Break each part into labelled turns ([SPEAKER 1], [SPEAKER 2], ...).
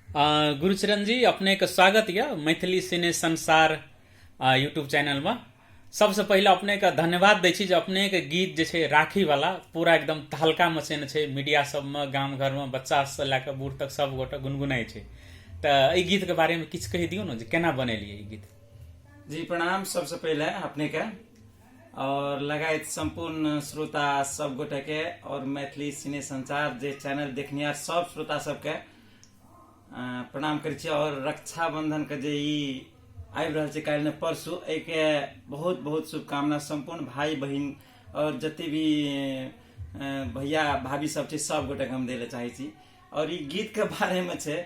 [SPEAKER 1] गुरुचरण जी, अपनेके स्वागत यऽ मैथिली सिने संसार यूट्यूब चैनलमे। सबसँ पहिले अपनेके धन्यवाद दै छी जे अपनेके गीत जे छै राखीवला पूरा एकदम तहलका मचेने छै मीडिया सबमे, गाम घरमे, बच्चासँ लए कऽ बूढ़ तक सब गोटे गुनगुनाइ छै। तऽ एहि गीतके बारेमे किछु कहि दियौ ने जे केना बनेलियै ई गीत।
[SPEAKER 2] जी प्रणाम सबसँ पहिले अपनेके और लगायत सम्पूर्ण श्रोता सब गोटे के और मैथिली सिने संचार जे चैनल देखनिहार सब श्रोता सबके प्रणाम करै छी। और रक्षाबंधन के जे ई आबि रहल छै काल्हि ने परसू, एहिके बहुत बहुत शुभकामना सम्पूर्ण भाई बहिन और जते भी भैया भाभी सब छै सब गोटे के हम दै लए चाहै छी। और ई गीत के बारे में छै,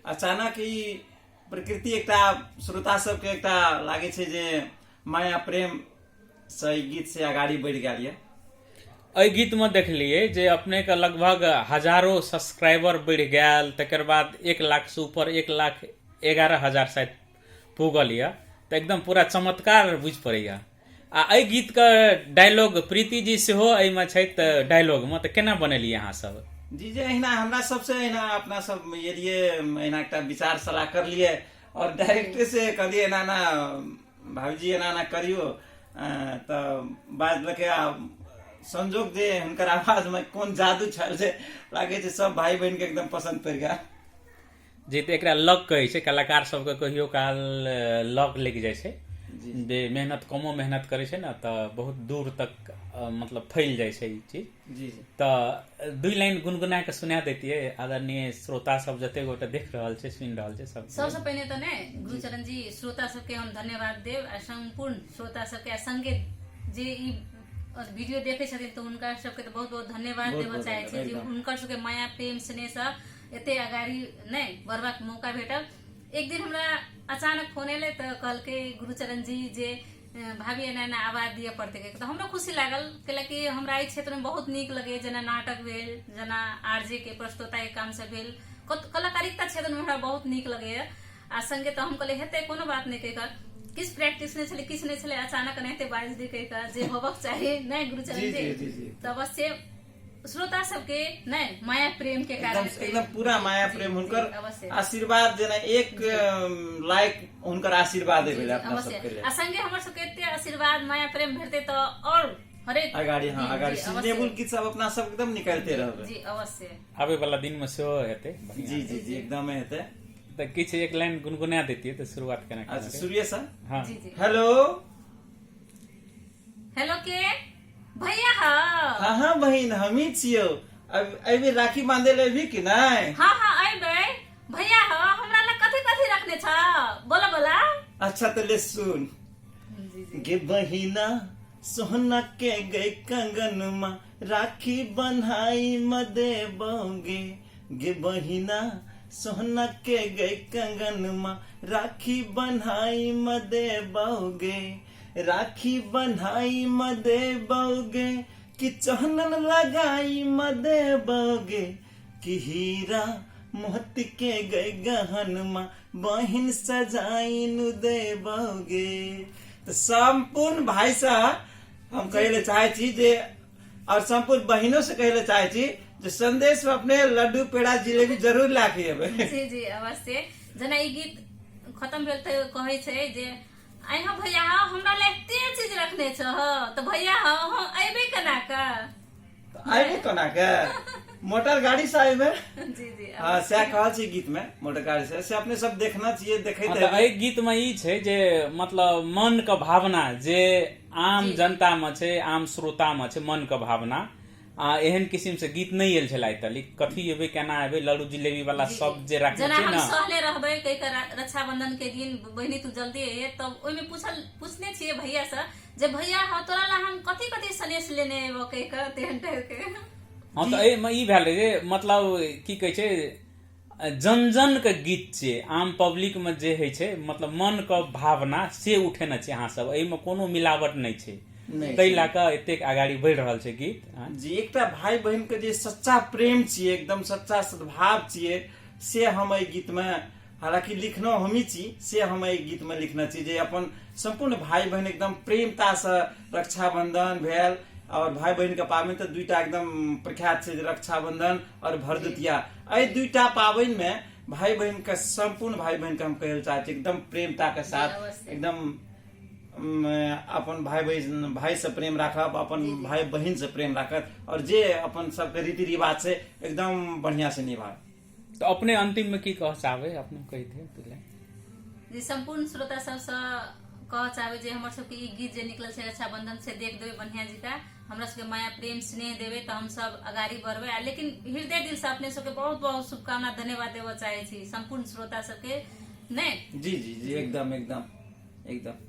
[SPEAKER 2] अचानक ई प्रकृति एकटा श्रोता सबके एकटा लागै छै जे माया प्रेम से ई गीत से अगाड़ी बढ़ि गेल यऽ।
[SPEAKER 1] एहि गीतमे देखलियै जे अपनेके लगभग हजारो सब्सक्राइबर बढ़ि गेल, तकर बाद 1 लाखसँ ऊपर 1,11,000 शायद पुगल यऽ, तऽ एकदम पूरा चमत्कार बुझि पड़ैया। आ एहि गीतके डायलॉग प्रीति जी सेहो एहिमे छथि, तऽ डायलॉगमे तऽ केना बनेलियै अहाँ सब?
[SPEAKER 2] जी जे अहिना हमरा सबसे अहिना अपना सब एलियै, अहिना एकटा विचार सलाह करलियै और डायरेक्टर से कहलियै एना एना भाभीजी एना एना करियो, तऽ बाजलकै। आ संजोग जे हुनकर आवाज में कोन जादू छल जे लागै छै सब भाई बहिन के एकदम पसंद पड़ि गेल।
[SPEAKER 1] जे तऽ एकरा लक कहै छै, कलाकार सबके कहियो काल लक लागि जाइ छै जे मेहनत कमो मेहनत करै छै ने तऽ बहुत दूर तक मतलब फैल जाइ छै ई चीज।
[SPEAKER 2] जी जी।
[SPEAKER 1] तऽ 2 लाइन गुनगुना के सुना दैतियै आदरणीय श्रोता सब जते गोटे देख रहल छै सुनि रहल छै सब।
[SPEAKER 3] सबसँ पहिने तऽ ने गुरुचरण जी श्रोता सबके हम धन्यवाद देब आ सम्पूर्ण श्रोता सबके आ संगे जे ई वीडियो देखै छथिन तऽ हुनका सबके तऽ बहुत बहुत धन्यवाद
[SPEAKER 2] बहुत
[SPEAKER 3] देबऽ
[SPEAKER 2] बहुत
[SPEAKER 3] चाहै छी जे
[SPEAKER 2] एकदम।
[SPEAKER 3] हुनकर सबके माया प्रेम स्नेहसँ एते अगाड़ी नहि बढ़बाक मौका भेटल। एक दिन हमरा अचानक फोन एलै तऽ कहलकै गुरुचरण जी जे भाभी एना एना आवाज दिअ पड़तै, तऽ हमरो खुशी लागल कैलाकि हमरा एहि क्षेत्रमे बहुत नीक लगैए, जेना नाटक भेल, जेना आर जे के प्रस्तोता के काम सब भेल, कलाकारिता क्षेत्रमे हमरा बहुत नीक लगैए। आ संगे तऽ हम कहलियै हेतै कोनो बात नहि कहि कऽ, किछु प्रैक्टिस नहि छलै किछु नहि छलै, अचानक एनाहिते बाजि दी कहि कऽ जे होबक चाही नहि गुरुचरण
[SPEAKER 2] जी,
[SPEAKER 3] जी।
[SPEAKER 2] जी, जी, जी।
[SPEAKER 3] तऽ अवश्य श्रोता सबके नहि माया प्रेम के कारण
[SPEAKER 2] एकदम पूरा माया
[SPEAKER 3] जी,
[SPEAKER 2] प्रेम
[SPEAKER 3] जी,
[SPEAKER 2] हुनकर
[SPEAKER 3] अवश्य।
[SPEAKER 2] आशीर्वाद जेना एक लाइक हुनकर आशीर्वाद
[SPEAKER 3] जी,
[SPEAKER 2] भेलै
[SPEAKER 3] जी,
[SPEAKER 2] अपना
[SPEAKER 3] अवश्य।
[SPEAKER 2] सबके लेल।
[SPEAKER 3] आ संगे हमर सबके एते आशीर्वाद माया प्रेम भेटतै तऽ और हरेक
[SPEAKER 2] अगाड़ी, हाँ,
[SPEAKER 3] जी,
[SPEAKER 2] अगाड़ी
[SPEAKER 3] जी, अवश्य।
[SPEAKER 2] सीजनेबल गीत सब अपना सब एकदम निकालते रहबै।
[SPEAKER 3] जी अवश्य।
[SPEAKER 1] आबे वाला दिन में सेहो हेतै बढ़िया।
[SPEAKER 2] जी, जी, जी, एकदम हेतै।
[SPEAKER 1] तऽ किछु एक लाइन गुनगुना दैतियै तऽ शुरुआत केना
[SPEAKER 2] अच्छा,
[SPEAKER 1] केना?
[SPEAKER 2] शुरुए से?
[SPEAKER 1] हाँ।
[SPEAKER 3] जी, जी।
[SPEAKER 2] हेलो।
[SPEAKER 3] हेलो के भैया? हाँ।
[SPEAKER 2] हाँ, हाँ, बहिन हमी छियौ। अब एबे राखी बांधे ले भी कि नहीं?
[SPEAKER 3] हाँ, हाँ, एबे। भैया हाँ, हमरा लग कथी कथी रखने छ? बोला, बोला।
[SPEAKER 2] अच्छा तो ले सुन।
[SPEAKER 3] जी, जी।
[SPEAKER 2] गे बहिना सोहना के गई कंगनमा राखी बन्हाई मदे बोगे, गे बहिना सोहना के गई कंगनमा राखी बन्हाई मदे बोगे, राखी बन्हाई मदे बोगे कि चहनन लगाई मदे बोगे, कि हीरा मोती के गई गहनमा बहिन सजाई नु दे बोगे। तो संपूर्ण भाई साहब हम कहै ले चाहे छी जे और संपूर्ण बहिनों से कहै ले चाहे छी जे संदेश में अपने लड्डू पेड़ा जिलेबी जरूर ला के एबै।
[SPEAKER 3] जी, जी, अवश्य। जेना ई गीत खत्म भेल तऽ कहै छै जे आइ हाँ भैया हाँ, हमरा लए एते चीज रखने छह, तऽ भैया हाँ, हम अयबै केना कऽ?
[SPEAKER 2] तऽ अयबै कोना के? मोटर गाड़ी से अयबै।
[SPEAKER 3] जी, जी,
[SPEAKER 2] हाँ, सएह कहल छै गीत में, मोटर गाड़ी से। से अपने सब देखना चाहिए, देखैत
[SPEAKER 1] हाँ, तऽ
[SPEAKER 2] हेबै।
[SPEAKER 1] एहि गीत में ई छै जे मतलब मन के भावना जे आम
[SPEAKER 3] जी।
[SPEAKER 1] जनता में छै, आम श्रोता में छै, मन के भावना, आ एहन किसिम से गीत नहीं आयल छलै आइ तक। कथी एबै केना एबै लड्डू जिलेबी वाला
[SPEAKER 3] जी,
[SPEAKER 1] सब जे राखने
[SPEAKER 3] जेना
[SPEAKER 1] छै
[SPEAKER 3] हम
[SPEAKER 1] ने।
[SPEAKER 3] सहले रहबै कहि के रक्षाबंधन के दिन बहिनी तू जल्दी अइहे, तब ओहिमे पूछने छियै भैया से जे भैया हाँ तोरा ला हम कथी कथी सनेस लेने एबो कहि के तेहन टाइप के।
[SPEAKER 1] हाँ, तऽ एहिमे ई भेल रहै जे मतलब की कहै छै जन जन के गीत छै, आम पब्लिक में जे होइ छै मतलब मन के भावना से उठेने छै अहाँ सब, एहिमे कोनो मिलावट नहि छै,
[SPEAKER 2] नहि
[SPEAKER 1] ताहि
[SPEAKER 2] छै।
[SPEAKER 1] लए कऽ एतेक अगाड़ी बढ़ि रहल छै गीत। हाँ।
[SPEAKER 2] जी, एकटा भाई बहिन के जे सच्चा प्रेम छियै, एकदम सच्चा सद्भाव छियै, से हम एहि गीत में हालांकि लिखनो हमही छी, से हम एहि गीत में लिखने छी जे अपन सम्पूर्ण भाई बहिन एकदम प्रेमता से रक्षाबंधन भेल और भाई बहिन के पाबनि तऽ दुईटा एकदम प्रख्यात छै, रक्षाबंधन और भरदुतिया। एहि दुईटा पाबनि में भाई बहन के, संपूर्ण भाई बहन के हम कहल चाहै छी एकदम प्रेमता के साथ, एकदम अपन भाई बहन, भाई से प्रेम राखब, अपन भाई बहन से प्रेम राखब, और जे अपन सबके रीति रिवाज से एकदम बढ़िया से निभाए।
[SPEAKER 1] तो अपने अंतिम में की कह चाहबै, अपने कहि दियौ पहिले।
[SPEAKER 3] जी, संपूर्ण श्रोता सबसँ कह चाहबै जे हमर सबके ई गीत जे निकलल छै रक्षाबंधन से देख देबै बढ़िया जी का, हमरा सबके माया प्रेम स्नेह देबै तऽ हम सब अगाड़ी बढ़बै। आ लेकिन हृदय दिल से अपने सबके बहुत बहुत शुभकामना धन्यवाद देबऽ चाहै छी संपूर्ण श्रोता सबके, नहि?
[SPEAKER 2] जी जी जी, एकदम एकदम एकदम।